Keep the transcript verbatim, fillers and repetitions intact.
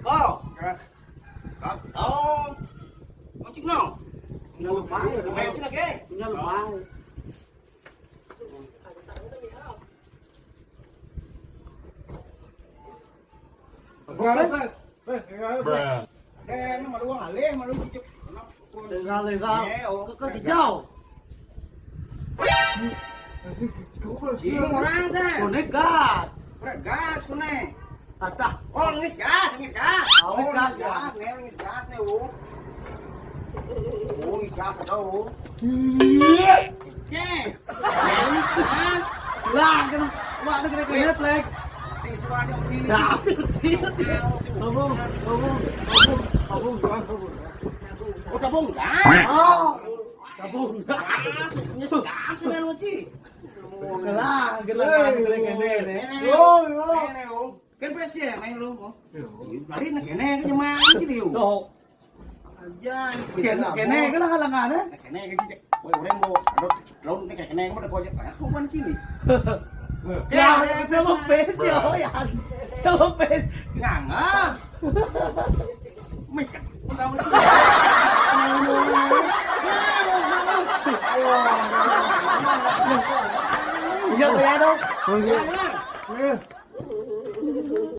Kok. Kok. Oh. Kok cik no. Main sini ke? Bruh. Eh, ini malu alih, malu cicip. Lega, lega. Eh, oh. Ke, ke hijau. Bingung orang, San. Konek gas. Brek gas, konek. Atah. Oh, ngis gas, ngis gas. Oh, ngis gas, nih, ngis gas, nih, oh. Oh, ngis gas, ada, oh. Iya. Oke. Ngis gas. Lah, kena. Wah, ada kena kena plek. Nih, suara dia begini. Gas, serius, ya. Ngomong, ngomong, ngomong, ngomong, ngomong. Oh, tabung gas. Oh. Tabung gas. Gas, ngis gas, kena, Uci. Gelah, gelah, gelah, gelah, gelah. Yo, yo. Kan pes ya main lu, kok. Balik nak kene ke jemaah sih, Liu. Tuh. Aja. Kene, kene, gelah, gelah, gelah. Kene ke cicak. Woi, orang mau, aduh, lawan ni kene, mau dah kau aja. Aku bukan cili. Ya, ya, sama pes ya, oh ya. Sama pes. Nganga. Mik. Iya, iya dong. Iya.